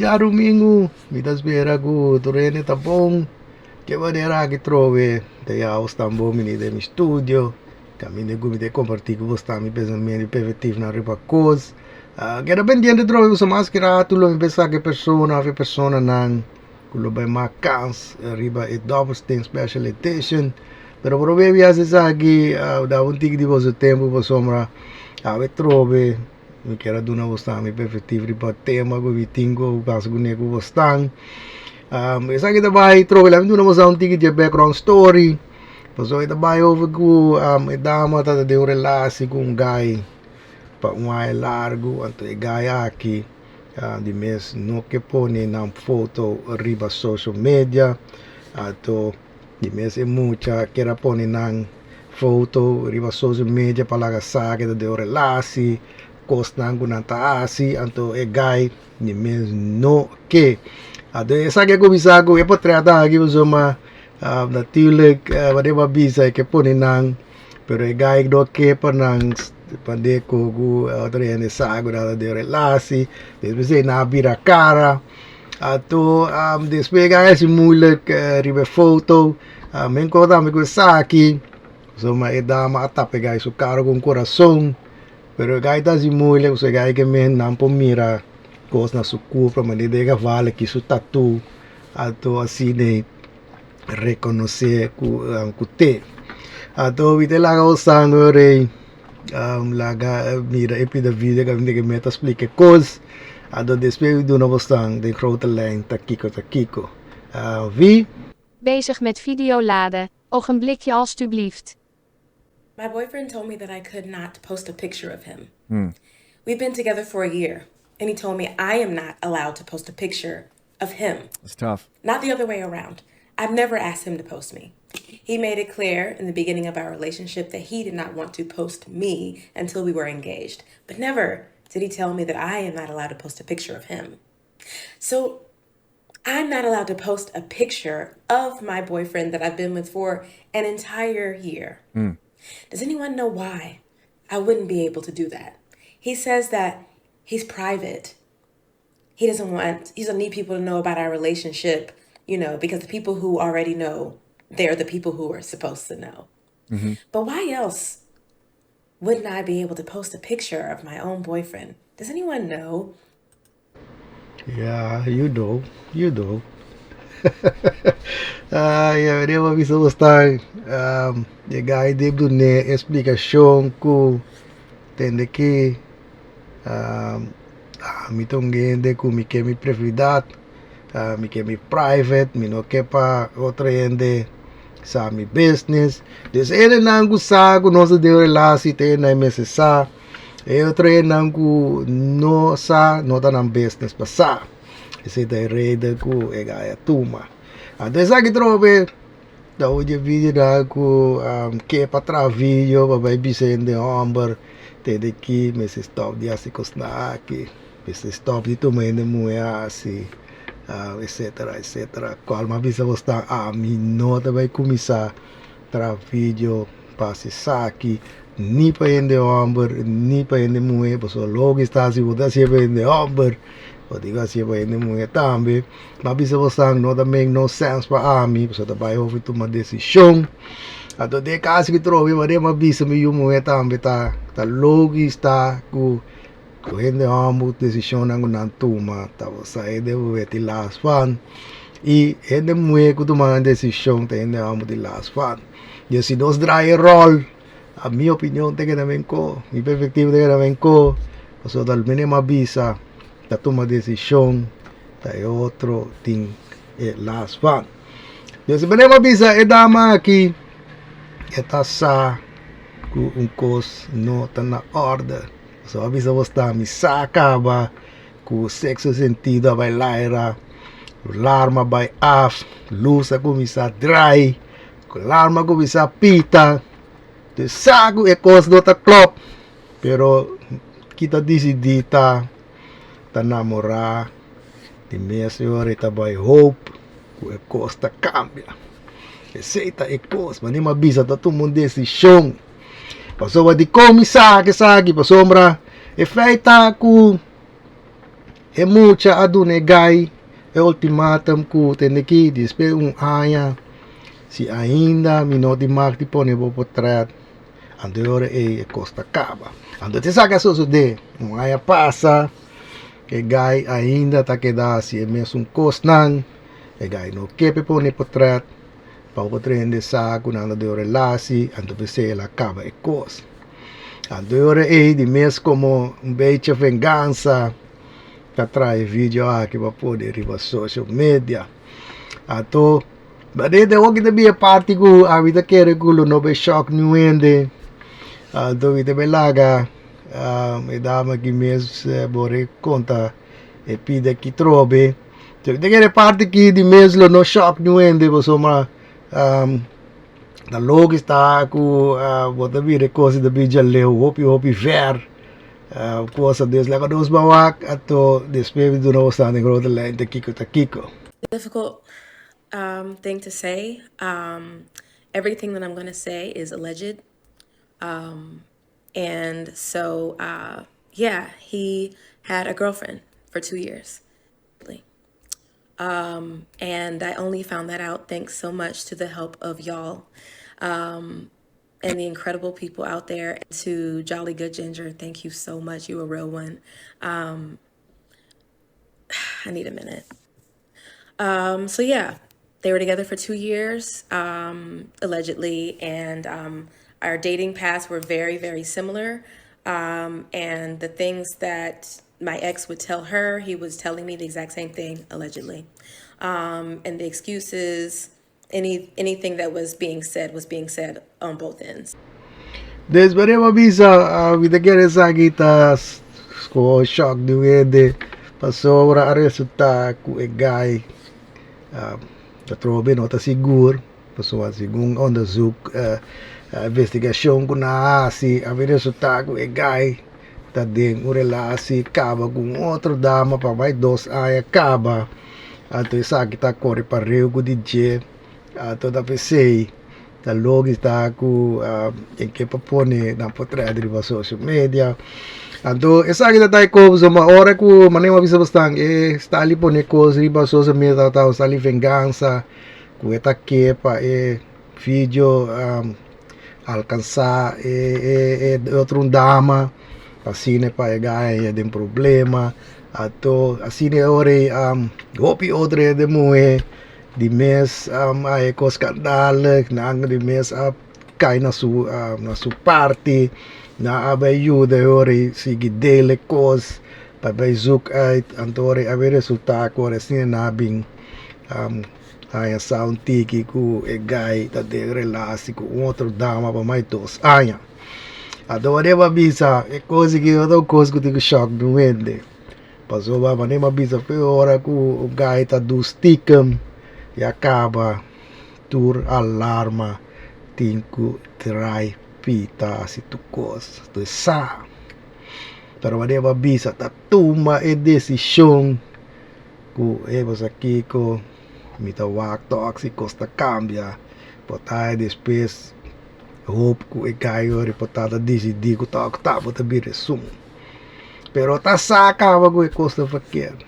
djarumingu. Mi ta spera ku tur hende ta bon. Ke manera aki trobe ta ya os tan bon bini den mi studio. Kaminda ku mi ta kompartí ku bos mi pensamentu i perspektivnan riba kos. Keda pendiente trobe pasobra mas ki ratu lo mi pensa ku e persona òf e personanan ku lo bai mak kans riba e Dobbelsteen Special Edition. Pero promé mi hasi esaki da un tiki di boso tempu pasobra awe trobe mi kier a duna bos mi perspektiv riba tema ku mi tin ku pasa kuné ku bos tan. Esaki ta bai trobe laga mi duna bos un tiki di e background story pasobra e ta bai over ku e dama ta den un relatie ku un guy pa un aña largu anto e guy aki di mes no ke pone nan foto riba social media anto Di mes e mucha kier a pone nan foto riba social media pa laga sa ke ta den un relasi, kosnan ku nan ta hasi, anto e guy di mes no ke. Anto esaki a kuminsá ku e potrèt aki pasobra natuurlik wanneer bo a bisa e ke pone nan, pero e guy no ke pa nan pa deko ku otro hende sa ku nan ta den un relasi, despues ei nan a bira kara. Anto despues a hasi moeilijk riba e foto men kor tambe ku esaki pasobra e dama a tapa e guy su kara ku un kurason pero e guy ta hasi moeilijk pasobra e guy ke men nan por mira kos na su kurpa manera den e geval aki su tatu anto asina e rekonosé ku te anto mi ta laga usando rei. Laga mira e pida video kaminda ku mi ta splika e kos anto despues mi duna bosnan den grote lijn ta kiko ta kiko. Vi. Bezig met video laden, ogenblikje alstublieft. My boyfriend told me that I could not post a picture of him. We've been together for a year, and he told me I am not allowed to post a picture of him. It's tough. Not the other way around. I've never asked him to post me. He made it clear in the beginning of our relationship that he did not want to post me until we were engaged, but never did he tell me that I am not allowed to post a picture of him. So I'm not allowed to post a picture of my boyfriend that I've been with for an entire year. Does anyone know why I wouldn't be able to do that? He says that he's private. He doesn't want, he doesn't need people to know about our relationship, you know, because the people who already know, they're the people who are supposed to know. But why else wouldn't I be able to post a picture of my own boyfriend? Does anyone know? Yeah, you know, you know. Ay, a ver, bo bisa bosnan e guy debe dun'é e splikashon ku tende ki mi ta un hende ku mi ke mi privacidad, mi ke mi private, mi no ke pa otro hende sa mi business. Dus e hendenan ku sa ku nos ta den un relatie ta hendenan mester sa, e otro hendenan ku no sa no ta nan business pa sa. Esei ta e reden ku e guy a tuma. Anto esaki trobe ta oye videonan ku ke pa traha video pa bai bisa hende homber tende ki mester stop di hasi kosnan aki, mester stop di tuma hende muhe hasi etcetera etcetera. Cual mi a bisa bosnan ami no ta bai cuminsa traha video pa hasi esaki ni pa hende homber ni pa hende muhe pasobra loke esta hasi bo ta hacié pa hende homber bo tin ku hacié pa hende muhe tambe. Mi a bisa bosnan no ta make no sense pa ami pasobra ta bai hopi tuma decision anto den e caso ki trobe manera mi a bisa mi yu muhe tambe ta ta loke sta ku ku hende homber decisionnan ku nan tuma ta sa hende muhe tin last van y hende muhe ku tuma nan decision ta hende homber tin last van. Y si nos draai e rol a mi opinion ta keda men ko mi perspectiva ta keda men ko pasobra ta mene mi a bisa ta tuma decision ta e otro tin e last van. Entonces mene mi a bisa e dama aki e ta sa ku un kos no ta na orde pasobra a bisa bo sta mi sa kaba ku sexto sentido a bai laira alarma a bai af lus a kuminsá drai ku alarma a kuminsá pita te sa ku e kos no ta klòp pero ki ta disidí ta ta namorá di mes e ora e ta bai hoop ku e kos ta kambia esei ta e kos manera mi a bisa ta tuma un desishon pasobra dikon mi sa esaki pasobra e feit ta ku. E mucha a duna e guy e ultimatum ku tende ki despues un aña si ainda mi no tin mag di pone bo potret anto e ora ei e kos ta kaba. Anto te esaki a sosode un aña pasa e guy ainda ta keda hasi e mesun kosnan e guy no ke pa e pone potret pa otro hende sa ku nan ta den un relasi anto p'esei el a kaba e kos. Anto e ora ei di mes komo un bechi vengansa ta traha e video aki pa pone riba social media. Anto manera den hopi ta bira parti ku ami ta kere ku lo no bai shòk niun hende anto mi ta bai laga e dama aki mes bo konta e pida aki trobe. Mi ta kere parti aki di mes lo no shòk niun hende pasobra Ta loke sta ku bo ta bira e kos ta bin djaleu hopi hopi ver kosa des laga nos ban wak anto despues mi duna bo sa den grote lijn ta kiko ta kiko. Difficult thing to say everything that I'm gonna say is alleged and so yeah he had a girlfriend for 2 years. And I only found that out thanks so much to the help of y'all and the incredible people out there. To Jolly Good Ginger, thank you so much. You a real one. I need a minute. So yeah, they were together for 2 years, allegedly, and our dating paths were very, very similar. And the things that my ex would tell her, he was telling me the exact same thing, allegedly. And the excuses, anything that was being said was being said on both ends. Despues mi bisa mi ta kere esaki ta shock di hende pasobra a resulta ku e guy ta trobe no ta sigur pasobra segun onderzoek investigashon ku nan a hasi a bin resulta ku e guy ta den un relatie kaba ku un otro dama pa bai 2 aña kaba anto esaki ta kore pareu ku di dje anto ta p'esei ta logi ta ku e ke pa pone nan potret riba social media anto esaki ta e kos ma ora ku manera mi a bisa bastante e stali pone kos riba social media ta un stali vengansa ku e ta ke pa e video alkansa e otro dama asina pa e guy den problema anto asina e ora ei hopi otro hende muhé di mes a e kos skandalig nan di mes a kai na su parti nan a bai yuda e ora ei sigui deel e kos pa bai zoek uit anto ora a bin resulta ku ora asina nan a bin haña sa un tiki ku e guy ta den relatie ku un otro dama pa mas 2 aña anto manera mi a bisa e kos aki no ta un kos ku tin ku shock niun hende pasobra manera mi a bisa fe ora ku un guy ta du stiekem ya kaba tur alarma tin ku trai pita hasi tur kos sa pero manera mi a bisa ta tuma e desishon ku e bo sa kiko mi ta wak tok si kos ta kambia por ta despues hoop ku e guy ora por ta disidí ku tok ta bo ta bira esun pero ta sa kaba ku e kos ta verkeerd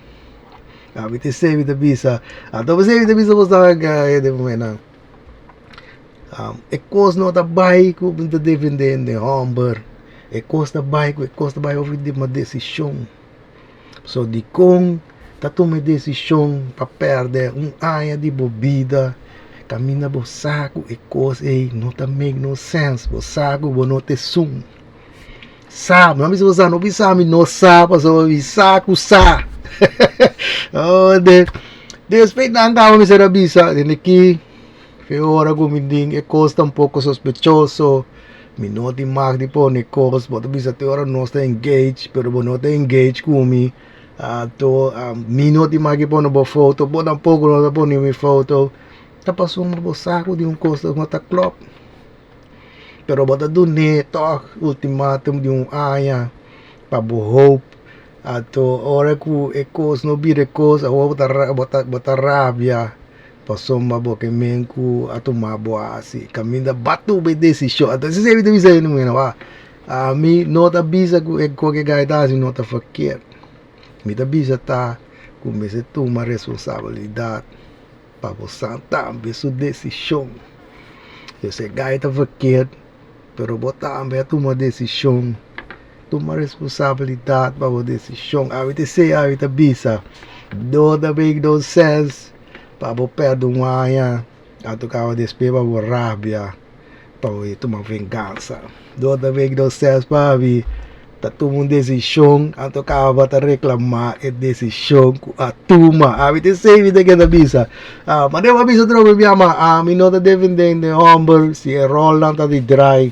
ami ta esei mi ta bisa anto p'esei mi ta bisa bo sa hende muhénan e kos no ta bai ku bo ta defendé hende hòmber e kos ta bai ku e kos ta bai over di tuma desishon so dikon ta tuma e desishon pa pèrdè un aña di bo bida kaminda bo sa ku e kos ei no ta make no sense bo sa ku bo no ta esun sa no a bisa bo sa no bisa mi no sa pasobra mi sa ku sa oh de despues nan kaba mi ser a bisa dende ki fe ora ku mi tin e kos ta un poko sospechoso mi no tin mag di pone kos bo ta bisa te ora nos ta engage pero bo no ta engage ku mi anto mi no tin mag di pone bo foto bo tampoko no ta pone mi foto ta pasobra bo sa ku tin un kos no ta klòp pero bo ta dun'é tòg ultimatum di un aña pa bo hoop anto ora ku e kos no bira e kos awor bo ta rabia pasobra bo ke men ku a tuma bo hasi kaminda bo a tuma e desishon anto esei mi ta bisa hende muhé wak ami no ta bisa ku e kos ku e guy ta hasi no ta verkeerd. Mi ta bisa ta ku mester tuma responsabilidat pa bo sa tambe su desishon. Dus e gai ta verkeerd, pero bo tambe a tuma desishon. Tuma responsabilidat pa bo desishon. Abi ta esei abi ta bisa, no ta make no sense pa bo pèrdè un aña, anto kaba despues pa bo rabia. Pa bo tuma vengansa. No ta make no sense pa mi ta tuma un desishon anto kaba ta reklamá e desishon ku a tuma. Ami ta esei mi ta keda bisa. Manera bo a bisa trobe mi ama, ami no ta defendé den hòmber si e ròlnan ta di drai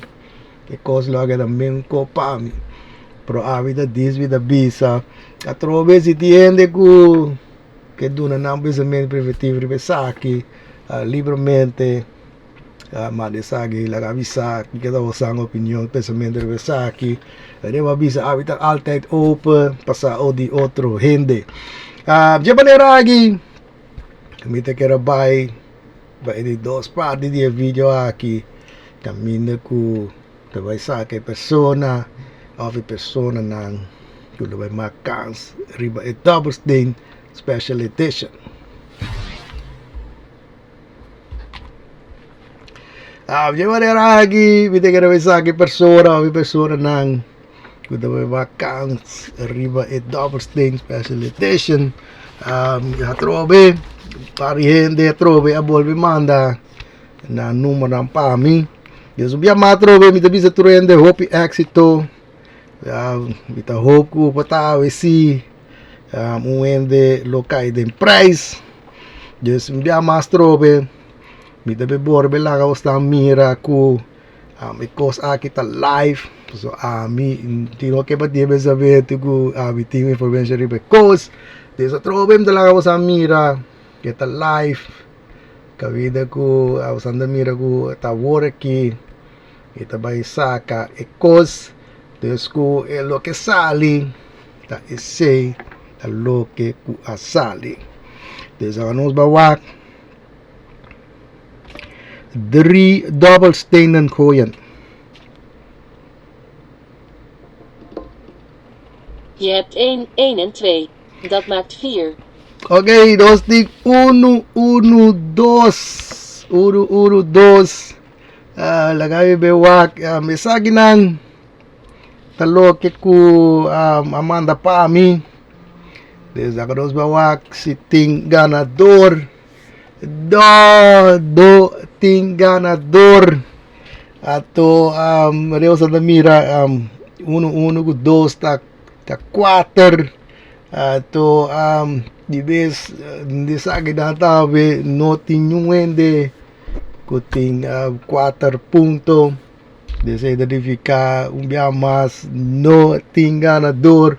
e kos lo a keda menko pa mi. Pero ami ta dis mi ta bisa atrobe si tin hende ku ke duna nan pensamentu preventivo riba esaki libremente. Manda esaki, laga bisa kiko ta bo san opinion, pensamentu riba esaki. Riba bisa abi ta altijd open pa sa di otro hende. Dje manera aki mi ta kere bai pa e di dos parti di e video aki kaminda ku ta bai saka e persona òf e personanan ku lo bai mak kans riba e Dobbelsteen Special Edition. Dje manera aki mi ta kere bisa ki persona of e personanan ku ta bai bakans riba e Dobbelsteen Special Edition. Atrobe par di hende atrobe a bolbe manda nan numbernan pa mi. Dios un bia mas atrobe mi ta bisa tur hende hopi éxito. Mi ta hoop ku por ta awe si un hende lo kai den prijs. Dus un bia mas trobe mi ta borbe laga bosnan mira ku e kos aki ta live. Pasobra ami tin loke pa tin pensamentu ku ami tin informashon riba e kos. Dus atrobe mi ta laga bosnan mira ke ta live. Kabida ku bosnan ta mira ku ta awor aki. E ta bai saka e kos, dus ku e loke sali ta esei ta loke ku a sali. Dus awa nos bai wak drie dobbelstenen gooien. Je hebt 1, 1 en 2. Dat maakt 4. Oké, nos tin unu, unu, dos. Unu, unu, dos. Laga mi be wak esakinan ta loke ku a manda pa mi. Des laga nos bai wak si tin ganador. No, no tin ganador. Anto Reo sa ta mira uno uno ku dos ta kuater. Anto di bes esakinan tambe no tin niun hende. Ku tin kuater punto esei ta nifiká un bia mas no tin ganador.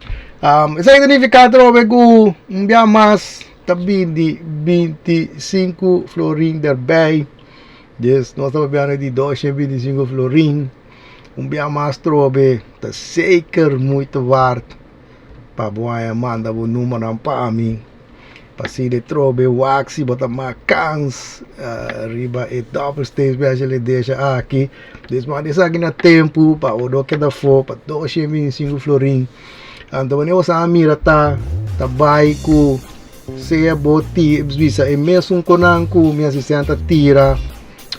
Esei ta nifiká atrobe ku un bia mas ta bini 25 florin derbei. Dus nos ta papiando di 225 florin. Un bia mas trobe ta zeker moeite waard pa bo haña manda bo numernan pa mi. Pa asina e trobe wak si bo ta mak kans riba e Dobbelsteen Special Edition aki. Dus manda esaki na tempu pa bo no keda afó pa 225 florin. Anto wanneer bo sa mira ta ta bai ku sea bo ti bisa e mesun konan ku mi asistente a tira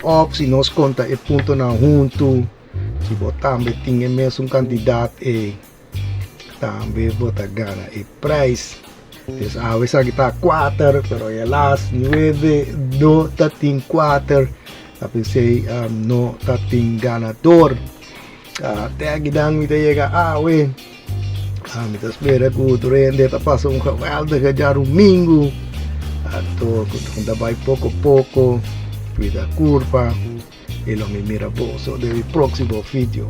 òf si nos konta e puntonan huntu si bo tambe tin e mesun kantidat ei tambe bo ta gana e prijs. Dus awe esaki ta kuater, pero helaas nueve no ta tin kuater. Ta pensei um, no ta tin ganador. Uh, te akinan mi ta yega awe. Uh, mi ta spera ku tur hende ta pasa un geweldige djarumingu. Anto ku ta bai poko poko, cuida curpa. Y lo mi mira boso den mi próximo video.